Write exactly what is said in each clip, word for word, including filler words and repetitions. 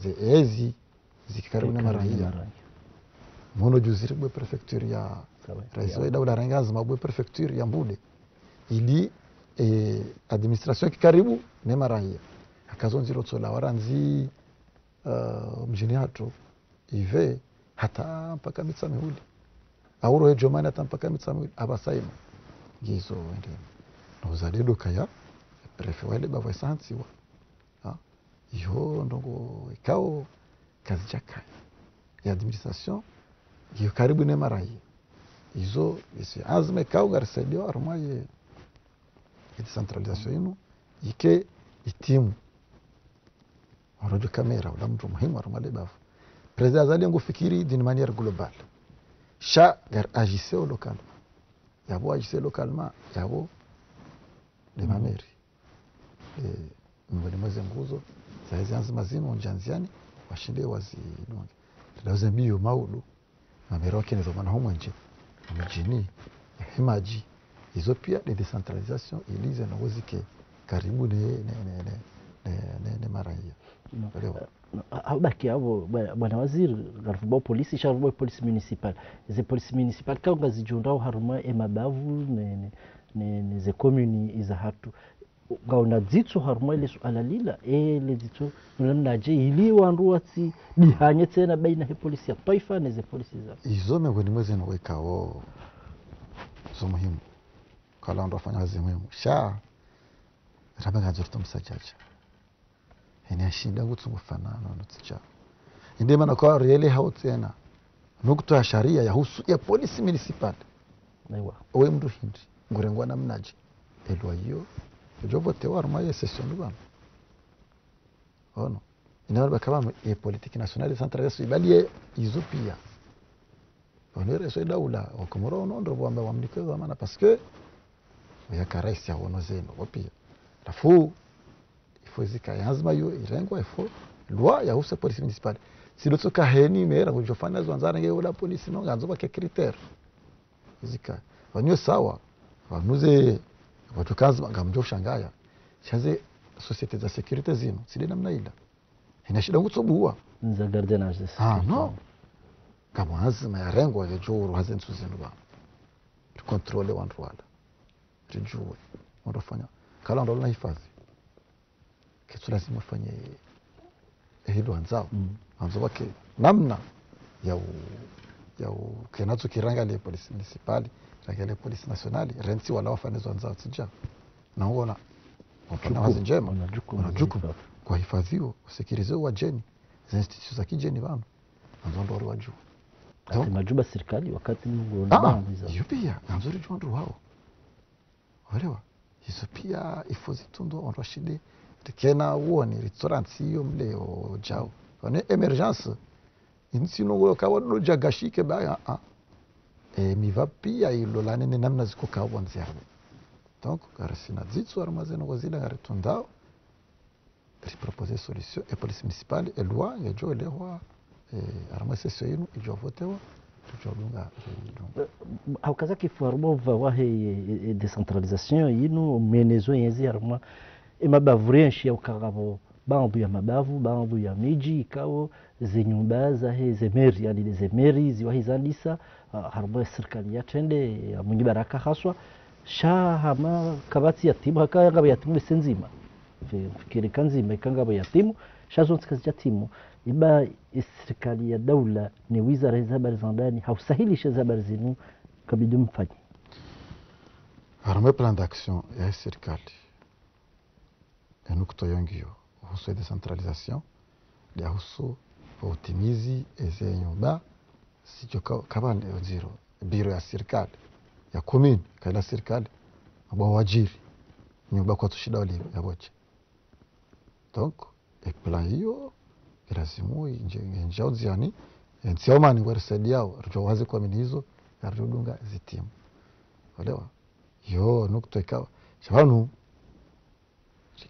ze ezi zikikaribu ne maraya. Mhono juzi ribue préfecture ya, raisi wa daula range anzma abue préfecture ya Mbude. Ili, eh, administration kikaribu ne maraya. Haka zo ndziro tsola warandzi, eh, mdjini hatru, ive hata mpaka Mitsamihuli. Au rohe Djomani hata mpaka Mitsamihuli, apvasa inu. Ngizo ende. Na uzalendo kaya, préfet wa ile bavu esantsiwa. Ha? Iyo ndrongoo ikao kazidjakaya. Ye administration, iyo karibu ne maraya. Izo, isi anzma ikao ngarisaidiao harumwa ye, ye décentralisation inu, ike itimu. Orodjo kamera, ula mndru muhimu harumwa le bavu. Président Azali ngufikiri d'une manière globale. Sha ngari agisseo localement. Yapvo agisseo localement, yapvo ne mamairie. Eh, miongoni mwa ze nguzo za ezi anzma zinu ndjia ndziani, washinde wazidunge. Tadauze mbio maudu, mamera wakeneza mwana ho mwenje, mdjini, he madji. Izo pia de décentralisation, ili ze ndrongoo zike karibu ne, ne, ne maraya. Elewa. Ha-, haubaki apvo, bwana, bwana waziri, ngaripvumbao polisi, sha ripvumbao polisi municipale. Ze polisi municipale, kao ngazidjondao harumwa e mabavu, ne, ne, ne, ne ze commune iza hatru. Ngauna dzitso harumwa ile suala lila, ele dzitso, nula mnadje, ili wandru watsi dihanye tsena baina he polisi ya twaifa ne ze polisi za. Izo miongoni mwa ze ndrongoo ikao zo muhimu. Kala wandru wafanya hazi muhimu. Sha, ramba ngandzo ritowe msadjadja. Ene ashinda ngutsungu fanana no tsidja. Inde mana kwa rielehao tsena nukta ya sharia yahusu ye polisi municipale. Aiwa. Owe mndru hindri, ngurengwa namnadje. E loi iyo, idjo votewa harumwa ye session pvanu. Ono. Ina wale bakaba ye politique nationale de décentralisation, ibali ye izo pia. Ono raisi wa daula, wa Komoro ono, ndro wamba wamnike dhwamana, parce que, oya ka raisi ya ono zeno, wo pia. Halafu, il faut zika ye anzma iyo irengwa, il faut loi yahusu police municipale. Tsi ndo tsoka heni mera ngudjofanya zo andzaro nge ula polisi no ngandzo pvwake critère. Zika. Pvanu sawa, pvanu ze, wandru kazi, ngamdjo shangaya. Sha ze société za sécurité zinu, tsi de namna ila. Ina shida ngutsobuwa. Nza gardiennage de sécurité. Ah, non. Ngapvo anzma yarengwa yedjo uru haze ntsu zinu pvanu. Ricontrôler wandru wala. Ridjuwe. Wandru wafanya. Kala wandru wala hifadhi. Ketsu lazima ufanye, eh, hilo wandzao. Mm. Wandzo pvwake namna ya u, ya u, kenatsu kirangalie police municipale, rangalie police nationale, rentsi wala wafanye zo wandzao tsidja. Na uona, wafanya hazi ndjema, wana jukumu, wana jukumu, wahifadhi, wasécuriser wadjeni, ze institutions za kidjeni pvanu. Wandzo ndo wari wadjuwe. Ati donc, madjuba sirikali, wakati mungu ah, ah, iyo pia, wandzo ridjuwe wandru wao. Walewa. Izo pia, il faut zitrundwa, wandru washinde. Rikena uoni, ritsora ntsi iyo mleo djao. Wane émergence. Intsi nongo kawa ndo djagashike ba ya, ah. E, miva pia ilo lane ne namna ziko kawa ndziani. Donc, ngarisina dzitso harumwa ze nongo zila ngaritrundao. Riproposer solution, e police municipale, e loi, ngedjo lehwa, eh, harumwa session inu, idjo votewa, idjo dunga, idjo dunga. Eh, haukaza kifu harumwa uva wahe, eh, eh, décentralisation inu, menezo yenzi harumwa, e mabavu rienshi ya ukagabo, baadhwi ya mabavu, baadhwi ya midji, ikao, ze nyumba zahe, ze mairie, yani ze mairie, ziwahi zandisa, ah, harumwa sirikali ya trende, ya Mwinyi Baraka haswa, sha hama kapvatsi yatimu, haka ngapvo yatimu ese ndzima. Fi-, fikiri ka ndzima, ika ngapvo yatimu, sha zontsi kazidjatimu. Iba ye sirikali ya daula, ne wizara ya ze habari za ndani, hausahilisha ze habari zinu, kabidi mfanye. Harumwa plan d'action ya sirikali. E nukta yo ngiyo, uhusu e décentralisation, de yahusu o utimizi eze nyumba, sidjo ka-, kaba ne ndziro, biro ya sirikali, ya commune, kaila sirikali, amba wadjiri, nyumba kwatsu shinda wali ya pvodje. Donc, e plan iyo, ilazimu, indje, indje ndziani, e ntsi ya Omani ngwarisaidiao, ridjo wazi commune izo, ngaridjo dunga zitimu. Walewa? Yo, nukta ikao. Sha pvanu,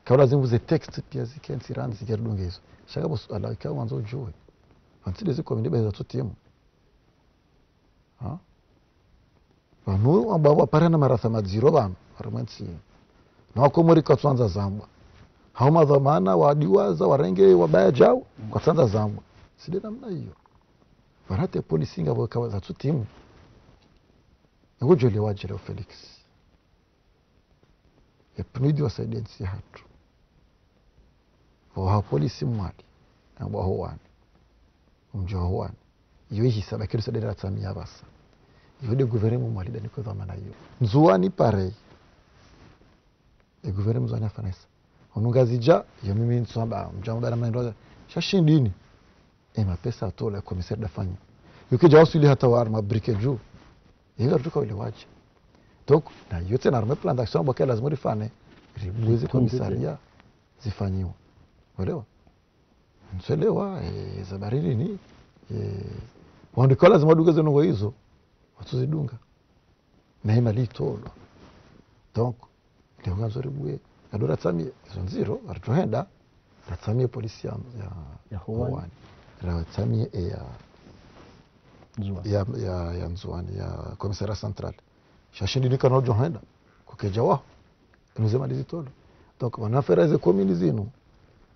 kaula zinu ze texte pia zike ntsi randzi zike ridunge izo. Sha ngapvo suala ikao wandzo udjuwe. Pvantsi de zi commune be zatsu timu. Ha? Pvanu amba waparana marasa madziro pvanu, harumwa entsi. Na wakomori kwatsu andza zambwa. Hao madhwamana wadiwaza warenge wabaya djau, kwatsandza zamwa. Tsi nde namna iyo. Pvanu hata polisi ngapvo kawa zatsutimu. Ngudjo lewa dje leo Felix. Ye PNUD wasaidia ntsi yahatru. Pvo ha polisi Mwali, amba Hoani. Mdji wa Hoani. Iyo ihisa bakiri sa dera tsami ya pvasa. Iyo nde gouvernement Mwali nda niko dhwamana iyo. Ndzuani pareil. E gouvernement Ndzuani afanya sa. Hunu Ngazidja, iyo mimi ntsu amba, mdji wa mbara mna ndo. Sha Shindini. E mapesa yatolwa, e commissaire nda afanya. Yo kayidja waswili hata wa harumwa briquet dju. Ye ngaridjo uka welewa dje. Donc, na iyo tsena harumwa e plan d'action, amba ke lazimu rifanye, ribuwe ze commissariat zifanyiwa. Welewa? Ntsu elewa, e, za baridi ni, e, wandru ka lazimu wadunge ze ndrongoo izo, watsuzidunga. Na ye mali itolwa. Donc, leo ngandzo ribuwe, ngado ratsamiye, izo ndziro, ritsohenda, ratsamiye polisi ya, ya, Ya Hoani. Hoani. Ratsamiye e ya, Ndzuani. Ya, ya, ya Ndzuani, ya commissariat central. Sha Shindini kana udjo henda, kukadja waho. Inu ze mali zitolwa. Donc, pvanu affaire ze commune zinu.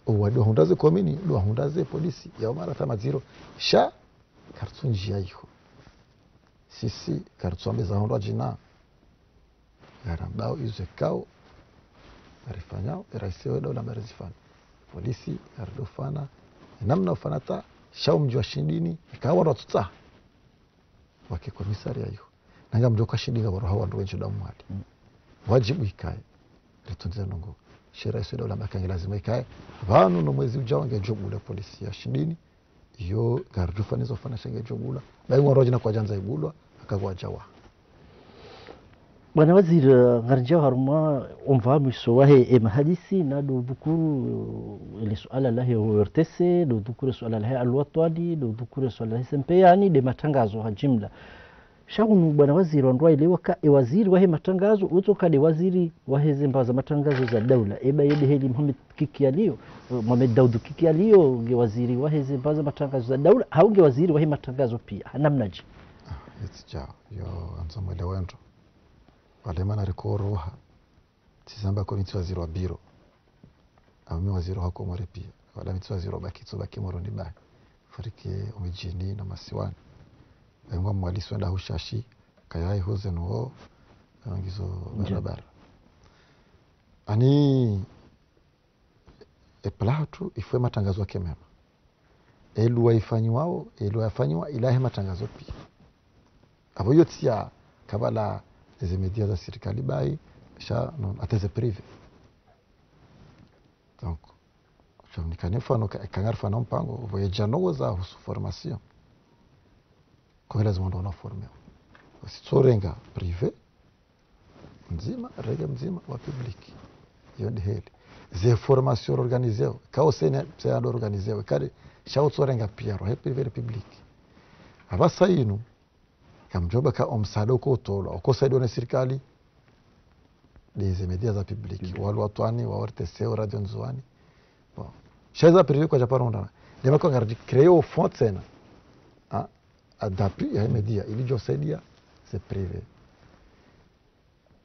Owa ndo wahundra ze commune, ndo wahundra ze polisi, ya umara tama ndziro. Sha, karitsu ndjia iho. Sisi, karitsu amba za hundrwa djina. Ngarambao izo ikao, ngarifanyao, e raisi wewe daula amba rizifanya. Polisi, ngaridjo ufanya, e namna ufanya ta, sha o mdji wa Shindini, ikao wandru watsutsaha. Wake commissariat iho. Nanga mdjo ka Shindini ngapvo roha wandru wendji nda Mwali. Mm. Wadjibu ikaye. Ritundize ndrongoo. She raisi wewe daula amba ka nge lazimu ikaye. Pvanu no mwezi udjao ngedjo bula polisi ya Shindini. Iyo ngaridjo ufanya izo ufanya sha ngedjo bula. Bayi ngwandru wadjina kwadjandza ibulwa, aka kwadjawa. Bwana waziri, eh, ngaridjao harumwa o mva mwiso wahe e mahadisi, na ndo dhukuru, eh, le suala lahe O R T C, ndo dhukuru le suala lahe Al Watwani, ndo dhukuru le suala lahe S M P, yaani nde matrangazo ha jimla. Sha hunu bwana waziri wandru waelewa ka e waziri wahe matrangazo, utsoka nde waziri wahe ze mba za matrangazo za daula. Eba yende heli Mohamed Kiki aliyo, eh, Mohamed Daoud Kiki aliyo, nge waziri wahe ze mba za matrangazo za daula, hau nge waziri wahe matrangazo pia. Ha namna dje? Ah, yetsi djao, yo, andzo mwelewe ndro. Wale mana rikoroha. Tsizamba ko mi tsi waziri wa biro. Au mi waziri wa Komori pia. Wala mi tsi waziri wa baki, tso baki Moroni bahi. Fariki o midjini na masiwani. Engwa Mwali swenda hushashi, kaya iho zenu ho, ngizo Nja. barabara. Ani, e plan hatru, ifwe matrangazo yake mema. Elu wayifanyiwao, elu wayafanyiwa, ilahe matrangazo pia. Apvo iyo tsi ya kabala eze média za sirikali bayi, sha, no, hata ze privé. Donc, sha mnikane mfano, ka, ka ngarifanya mpango, pvo yedja ndrongoo za husu formation. Ko nge lazimu ndo wana formewa. Wasitsorenga privé, mdzima, renge mdzima wa public. Iyo nde heli. Ze formation organiseo, kao sene, sene ndo organiseo, kari, sha utsorenga pia, rohe privé le public. Apvasa inu, kamdjo amba ka o msaada uko utolwa, uko saidiwa ne sirikali, nde ze média za public, Public. Wa Al Watwani, wa O R T C, wa Radio Ndzuani. Bon. Sha za privé kwadja paro undana. Nde mana ko ngaridji créer o fonds tsena. Ah, a d'appui ya média, ili djo saidia, ze privé.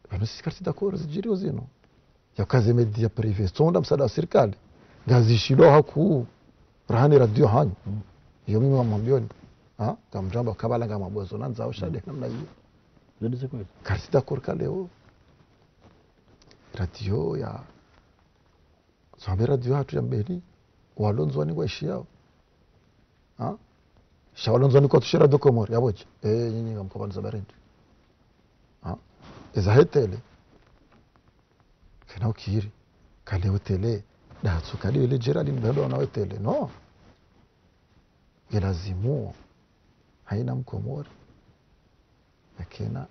Pvanu sisi karitsi d'accord zidjiriyo zinu. Yaka ze média privé, tsonda msaada wa sirikali. Ngazishilwao hakuu, rahana radio hanyu. Mm. Iyo mimi ngamwambioni. Ha? Ngamdjo amba kabala ngamwambozo nandzao sha nde namna iyo. Zodi ze kweli. Karitsi d'accord ka leo. Radio ya Zambe radio hatru ya Mbeni, walo Ndzuani ngwaishiyao. Ha? Sha walo Ndzuani kwatsu shira do Komori, yapvo dje. Eh, nyinyi ngamkopvani za barindi. Ha? Eza he télé. Kena ukiri. Kale o télé. Datsu kadi wele jera lini bado wana we télé. No. Nge lazimu. Haina Mkomori. Yakena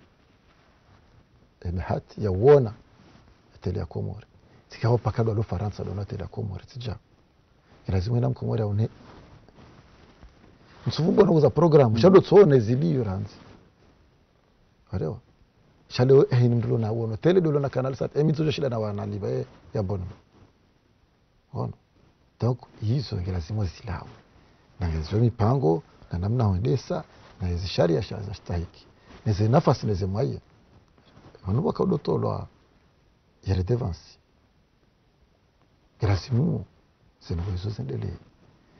e bahati ya uona e télé ya Komori. Tsi kao paka ndo walo Farantsa ndo wana télé ya Komori, tsi dja. Ilazimu ina Mkomori yaone. Ntsuvu mbona uza programme, sha ndo tsuone ziliyo randzi. Waelewa? Sha leo, eh, ini mndru lo na uono. Télé ndo lo na Canal Sat, eh, mi ntsu djo shinda na wana liba, eh, ya bono. Ono. Donc, izo nge lazimu zilawe. Na nge zo mipango, na namna hwendesa, na ze sharia sha za stahiki. Ne ze nafasi, ne ze mwaya. Wanu waka udo tolwa ye redevance. Ngilazimu zinu izo zendelee.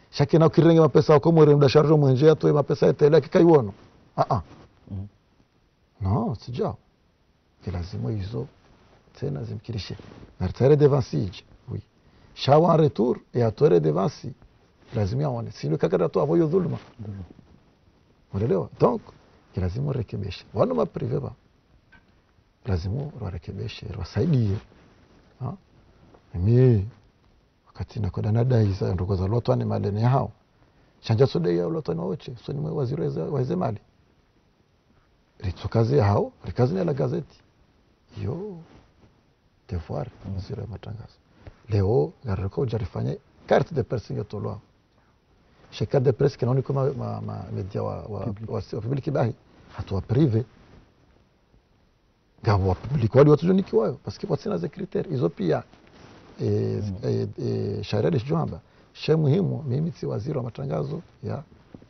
Sha kena ukirenge mapesa yako mwere mda sharjo mwenje yatowe mapesa yatele yake kayiwono. Ah, ah. Non, tsidjao. Ngilazimu izo tsena zimkinishe. Na ritowe redevance idje. Oui. Sha wa en retour, e yatowe redevance, ngilazimu yaone. Sinu kakara tu avo yo dhuluma. Mwelewa? Donc, ngilazimu rekebeshe. Wanu ma privé ba. Lazimu rwarekebeshe, rwasaidie. Ha? Emi, wakati nakoda nadai za ndrongoo za lotwani malene hao. Sha ndja sodai ya lotwani wawontsi, usoni mwe waziri wa ze, wa ze mali. Ritso kazi hao, rikazi ne la gazeti. Yo, devoir, waziri wa matrangazo. Leo, ngariko udja rifanye carte de presse nge tolwa. She carte de presse kena unikwa ma, ma, ma média wa, wa, wa, wa public bahi. Hata wa privé. Ngapvo wa public wali watsudjo nikiwayo, parce que kwatsina ze critères. Izo pia, eh, eh, eh, sharia ndeshidjo hamba. She muhimu, mimi tsi waziri wa matrangazo ya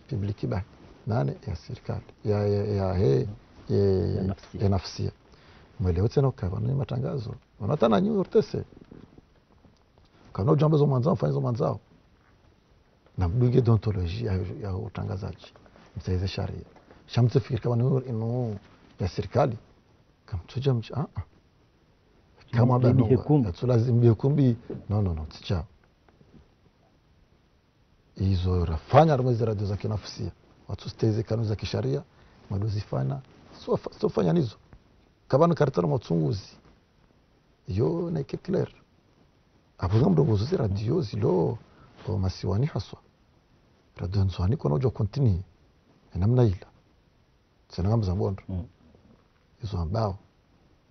public bahi. Nane ya sirikali. Ya, ya, ya, he, ya, ya nafsia. Ya nafsia. Mwelewe tsena ukaya pvanu matrangazo. Wana tana nyu O R T C. Kana udjamba zo mwandzao, mfanye zo mwandzao. Na mdunge déontologie ya, ya utrangazadji. Mtsaize sharia. Sha mtsifikiri kama ni inu ya sirikali. Kamtsudja mdji, ah, ah. Kama mbihe bano, kumbi. Yatsu lazimu mbihe kumbi. Non, non, non, tsidjao. Izo rafanya harumwa ze radio za kinafsia. Watsu steze kanuni za kisharia, mwado zifanya. So, so fanya nizo. Kapvanu karitana mwa utsungudzi. Yo, na ike clair. Apvo ngamdjo uzuzi radio zilo, o masiwani haswa. Radio Ndzuani kwana udjo continue. Enamna ila. Tsena ngamzambo ndro. Mm. Izo ambao.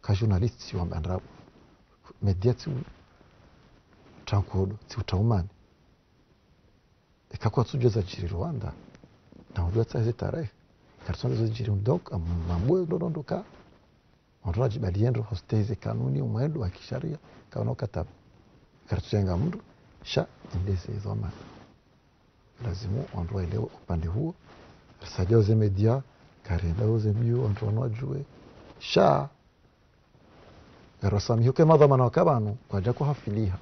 Ka journaliste wamba ndrabo. Média tsi u-, trankodo, tsi utaumani. Eka kwatsudjuwa zadjiri Rwanda, na udjuwa tsahe ze tarehi. Karitsona zadjiri donc, am-, mambo ndo ndo ndo ka. Wandru wadjibaliye ndro, hosteze kanuni, umwendo wa kisharia, kaona ukataba. Karitsuyenga mndru, sha, endeze izo amana. Lazimu wandru waelewe upande huo. Risadja uze média, karienda uze mbio, wandru wanu wadjuwe. Sha, ngarwasamihi uke madhwamana waka pvanu, kwadja kuhafiliha.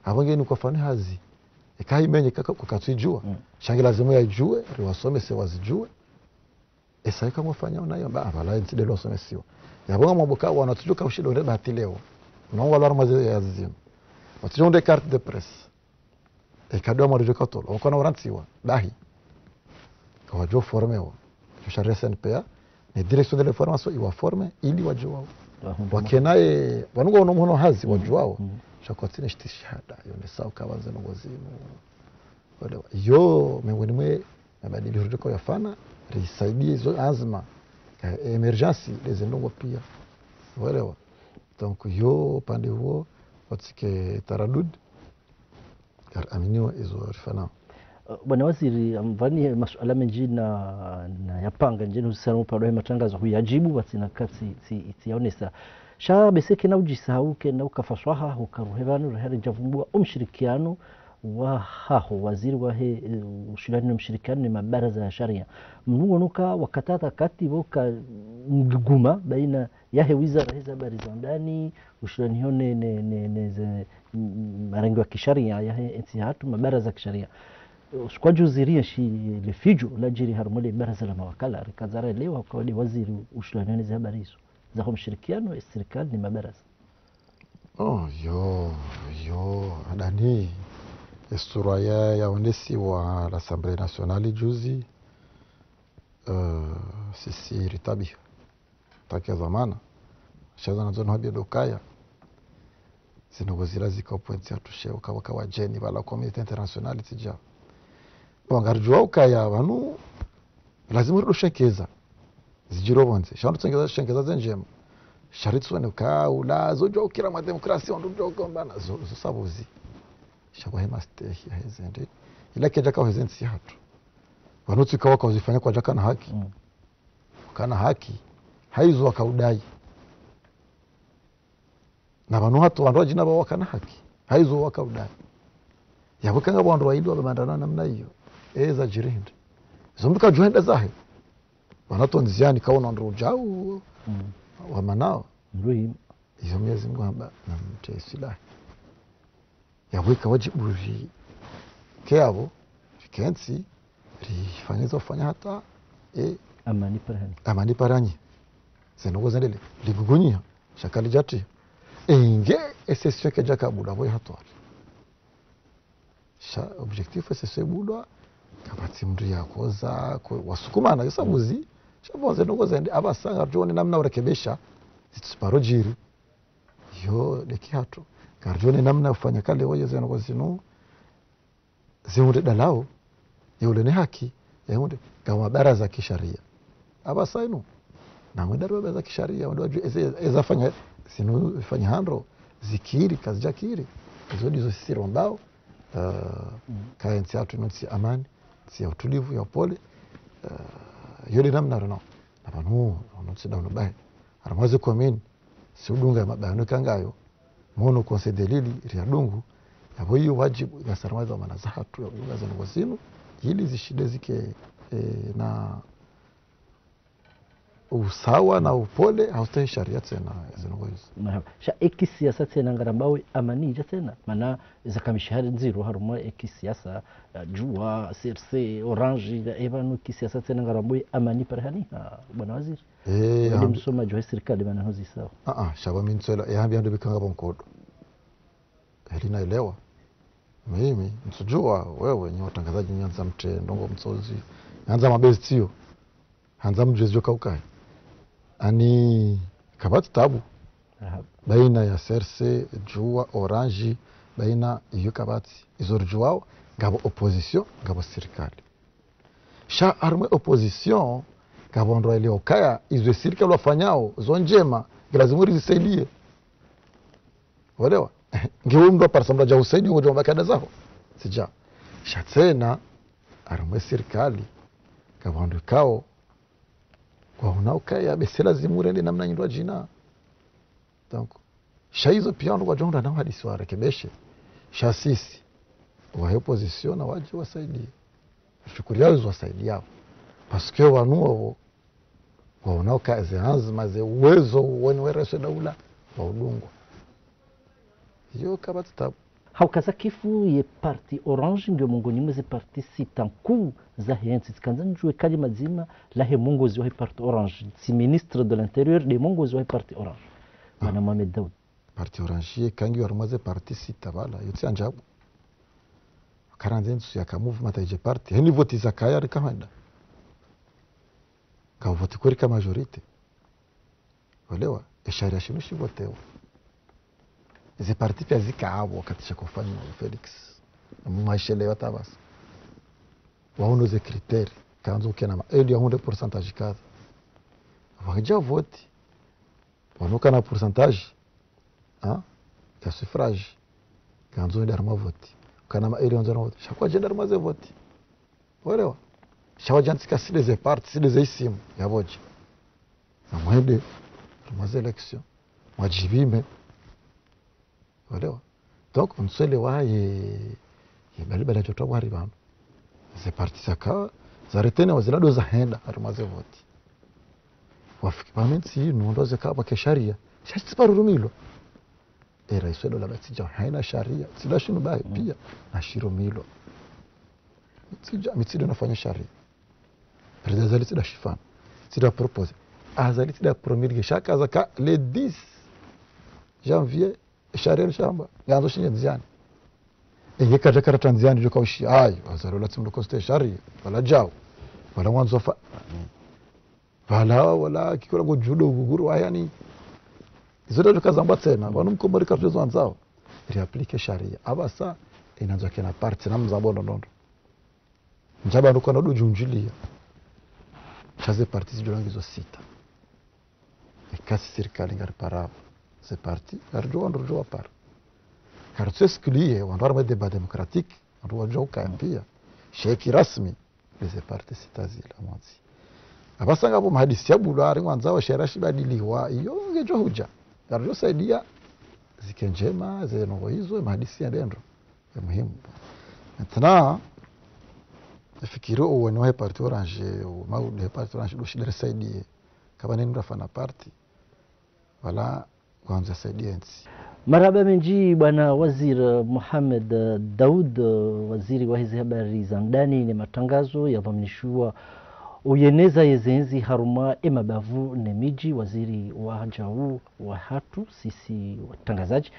Apvo ngeni kwafanya hazi. Eka himenye kaka, kukatsuidjuwa. Mm. Sha nge lazimu yaidjuwe, riwasomese wazidjuwe. Esa ika mwafanya unayo, ba, pvala ntsi ndelo wasomesiwa. Yapvo ngamwambo ka, wana tsudjuka ushindo nde bahati leo. Unongo walwara mwaze ya zinu. Watsudjo nde carte de presse. Eka ndo mwaridjo katolo, wakona urantsiwa, bahi. Kawadjo formewa. Djo sharia C N P A, ne direction de l'information iwa forme, ili wadjuwao. Wakena ye, wanu ngwaono mhono hazi wadjuwao. Sha kwatsina shitsi shahada, yonesao ka wandze ndrongoo zinu. Walewa. Yo, miongoni mwe, mabadiliko ridjo yafanya, risaidie izo anzma, ka émergence, leze ndrongoo pia. Walewa. Donc, yo, upande huo, watsike taradud, Kari aminiwa izo rifanyao. Eh, bwana waziri, amvani masuala mendji na, na yapanga ndjeni hususana upande wa matrangazo huyadjibu, pvatsina ka tsi, tsi, tsiyaonesa. Sha bese kena udjisahau, kena uka faswaha, uka ruhe pvanu, ruhe ridjavumbua, o mshirikiano wahaho, waziri wahe, eh, ushindani no mshirikiano ne mabaraza ya sharia. Mnungo nuka wakati hata kati pvoka mgiguma, baina yahe wizara heze habari za ndani, ushindani ho ne, ne, ne, ne ze, mm, marengo ya kisharia yahe entsi yahatru, mabaraza ya kisharia. Usiku wa juzi rienshi le fidjo ladjiri harumwa le baraza la mawakala, rikandza raelewa uka wade waziri ushindani ho ne ze habari izo. Zaho mshirikiano, e sirikali ne mabaraza. Oh, yo, yo, adani, e sura ya, yaonesiwa l'Assemblée nationale juzi, eh, sisi ritabiha. Takia zamana. Sha zana zonu habia ndo kaya. Zinu ngozila zika upvwentsi yahatru she uka waka wadjeni pvala communauté internationale tsidja. Bon, ngaridjuwa ukaya pvanu, lazimu rido shengeza. Zidjiro pvondze. Sha wandru tsengeza, shengeza ze ndjema. Sha ritsone uka ula, zo djuwa ukira mwa démocratie, wandru djuwa uka mbana, zo, zo sabuzi. Sha kwa hema stehi, heze nde. Ila kedja ka heze ntsi yahatru. Pvanu tsika waka uzifanya kwadjaka na haki. Mm. Kana haki, haizo waka udai. Na pvanu hatru wandru wadjina pvao wakana haki, haizo waka udai. Yapvo kanga wandru waili wabamandana namna iyo. Eza djiri hindri. Zo mndru kadjuhenda zahe. Pvanu tsi ndziani kaona wandru udjau. Mm. Wamanao. Izo Mwenyezi Mungu hamba, na mtesilahi. Yapvo ika wadjibu rike yapvo, rikentsi, rifanye zo fanya hata, e, Amani parani. Amani parani. Ze ndrongoo zendelee, ligugunyiha, sha kalidjatria. Enge, e session kedjaka buda, pvo ya hatwari. Sha objectif e session ibudwa, kapvatsi mndru yakoza, ko, wasukumana, yo sabuzi, sha pvo ze ndrongoo zende, apvasa ngaridjo one namna urekebesha, zitsiparo djiri. Yo, ndeki hatru. Ngaridjo one namna ufanya kale woye ze ndrongoo zinu, zihundre dalao, yahundre ne haki, yahundre, ngapvo mabaraza kisharia. Apvasa inu, na mwenda ri mabaraza kisharia, wandru wadjuwe, eze, eza fanya, zinu fanya handro, zikiri, kazidjakiri, izo ndizo sisi rombao, eh, ka entsi yatru inu ntsi ya amani, ntsi ya utulivu, ya upole, eh, yo nde namna rino. Na pvanu, ono ntsi da unu bahi. Harumwa ze commune, si udunga ya mabayano ika ngayo, mono conseil de l'île, riadungu, yapvo iyo wadjibu, ya sarmaza mana za hatru, ya udunga ze ndrongoo zinu, ili zishinde zike, e, na usawa na upole, haustehi sharia tsena, ze ndrongoo izo. Marahaba. Sha eki siasa tsena ngarambao amani idja tsena, mana zaka mishahara ndziro harumwa eki siasa, eh, Juwa, C R C, Orange, na epvanu eki siasa tsena ngarambao amani parani, ah, bwana waziri. Eh, wewe hambi- msomaji wa sirikali mana hozi sawa. Ah, ah, sha pvo mi ntswela, e hambi ando bikanga pvo nkodo. Heli naelewa. Mimi, ntsudjuwa, wewe, nyi watrangazadji, nyi handza mtre, ndrongoo mtsozi. Handza mabezi tsiyo. Handza mdjuwe zidjo kaukayi. Ani, kapvatsi tabu. Aha. Baina ya C R C, Juwa, Orange, baina iyo kapvatsi. Izo ridjuwao, ngapvo opposition, ngapvo sirikali. Sha harumwa e opposition, ngapvo wandru waelewa ukaya, izo e sirikali wafanyao, zo ndjema, ngilazimu rizisaidie. Welewa? Ngewe mndru wa parisa mndru adja usaidie, ngodjo mba kada zaho. Sidja. Sha tsena, harumwa e sirikali, ngapvo wandru ikao, kwaona ukaya, be si lazimu urende namna nyindru adjina. Donc, sha izo pia wandru kwadjo hundra na uhadisi warekebeshe. Sha sisi, wahe opposition na wadje wasaidie. Shukuri yao izo wasaidiao. Parce que wanu wao, waona uka ze anzima ze uwezo woni we rais wa daula, waudungwa. Iyo kapvatsi tabu. Hauka zakifu ye parti Orange ngiyo mongoni mwa ze parti sita nkuu zahe ntsi, tsikandza ndjuwe kalima dzima lahe mongozi wahe parti Orange, tsi ministre de l'intérieur, nde mongozi wahe parti Orange. Bwana Mohamed Daoud. Parti Orange ye kangiyo harumwa ze parti sita pvala, yo tsi andjabu. Karandze ntsu yaka mouvement ta idje parti. Heni voti zakaya rika hwenda. Ka voti kweli ka majorité. Welewa, e sharia shinu shivotewa. Ze parti pia zika apvo wakati shakofanywa Felix. Mwaishelewa hata pvasa. Waono ze critères, kandzo ukena ma, eli yahundre pourcentage kadha. Wadja voti. Wanu kana pourcentage, ha? Ya suffrage. Kandzo wende harumwa voti. Kana ma eli wandzo na voti. Sha kwadjenda harumwa ze voti. Welewa? Sha wadjantsika side ze parti, side ze isimu, yapvo dje. Na mwende, harumwa ze élection. Mwadjipvime. Welewa? Donc, ntswelewa ye, ye bali bali adjo twa wari pvanu. Ze parti zaka, za retenir wa zila ndo zahenda, harumwa ze voti. Wafiki pvanu ntsi inu, ndo zeka pvwake sharia. Sha tsi parurumilwa. E rais wa daula ba tsidja haina sharia. Tsi nda shinu bahi pia, na shirumilwa. Mi tsidja, mi tsidja nafanya sharia. Président Azali tsidja shifanya. Tsidja proposer. Azali tsidja promulguer. Sha kaza ka le dix janvier, sharia lishamba. Ngandzo shinge ndziani. Enge kadja karatra ndziani djo kaushi. Ayi, Azali wala tsi mndru constituer sharia. Wala djau. Wala wandzo fa. Pvala, wala kikula ngo djudo guguru, ayani. Izo ndo djo kazambwa tsena. Pvanu mkomori kartsi zo wandzao. Ri appliquer sharia. Apvasa, inandzo kena parti na mzabo ndrondrondro. Ndjaba ndo kwana ndo djundjilia. Sha ze parti zidjo langizo sita. Eka si sirikali ngari parao. Ze parti, ngaridjo wandru ridjo wapara. Karitsu exclure, wandru harumwa débat démocratique, wandru wadjo ukaya pia. Sha eki rasmi, ze parti sita zila mwandzi. Apvasa ngapvo mahadisi ya bulwa, hari ngwandzao sharia shibadiliwa, iyo ngedjo hudja. Ngaridjo saidia, zike ndjema, ze ndrongoo izo, mahadisi yende ndro. Ya muhimu. Maintenant, nafikiri uwoni wahe parti Orange, o maudi he parti Orange, ndo shida risaidie. Kapvana nini rafanya parti. Wala, ngwandzo saidie ntsi. Marahaba mendji bwana waziri Mohamed Daoud, waziri wa hezi habari za ndani ne matrangazo, yadhwaminishiwa uyeneza yezendzi harumwa emabavu ne midji, waziri wa hadjau wa hatru sisi watrangazadji.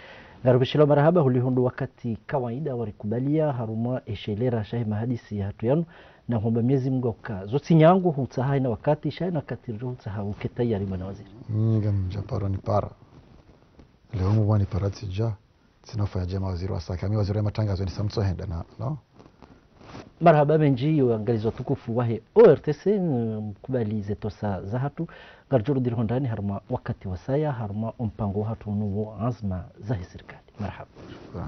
Ngarupveshelewa marahaba huliho ndo wakati kawaida warikubalia harumwa eshelera shahe mahadisi ya hatru yanu, na huomba Mwenyezi Mungu uka zotsi nyangu hutsaha haina wakati, sha haina wakati ridjo hutsaha uke tayari bwana waziri. Nyi ngamdja paro nipara. Leo mubwani paratsi dja, tsina ufanya djema waziri wa saka. Mi waziri wa matrangazo ni Samson Henda na, no? Marahaba mendji yo angalizi watukufu wahe O R T C, mkubali zetosa za hatru, ngaridjo rudi rihondrane harumwa wakati wasaya, harumwa ompango wa hatru unu wo anzma zahe sirikali. Marahaba. Shukran.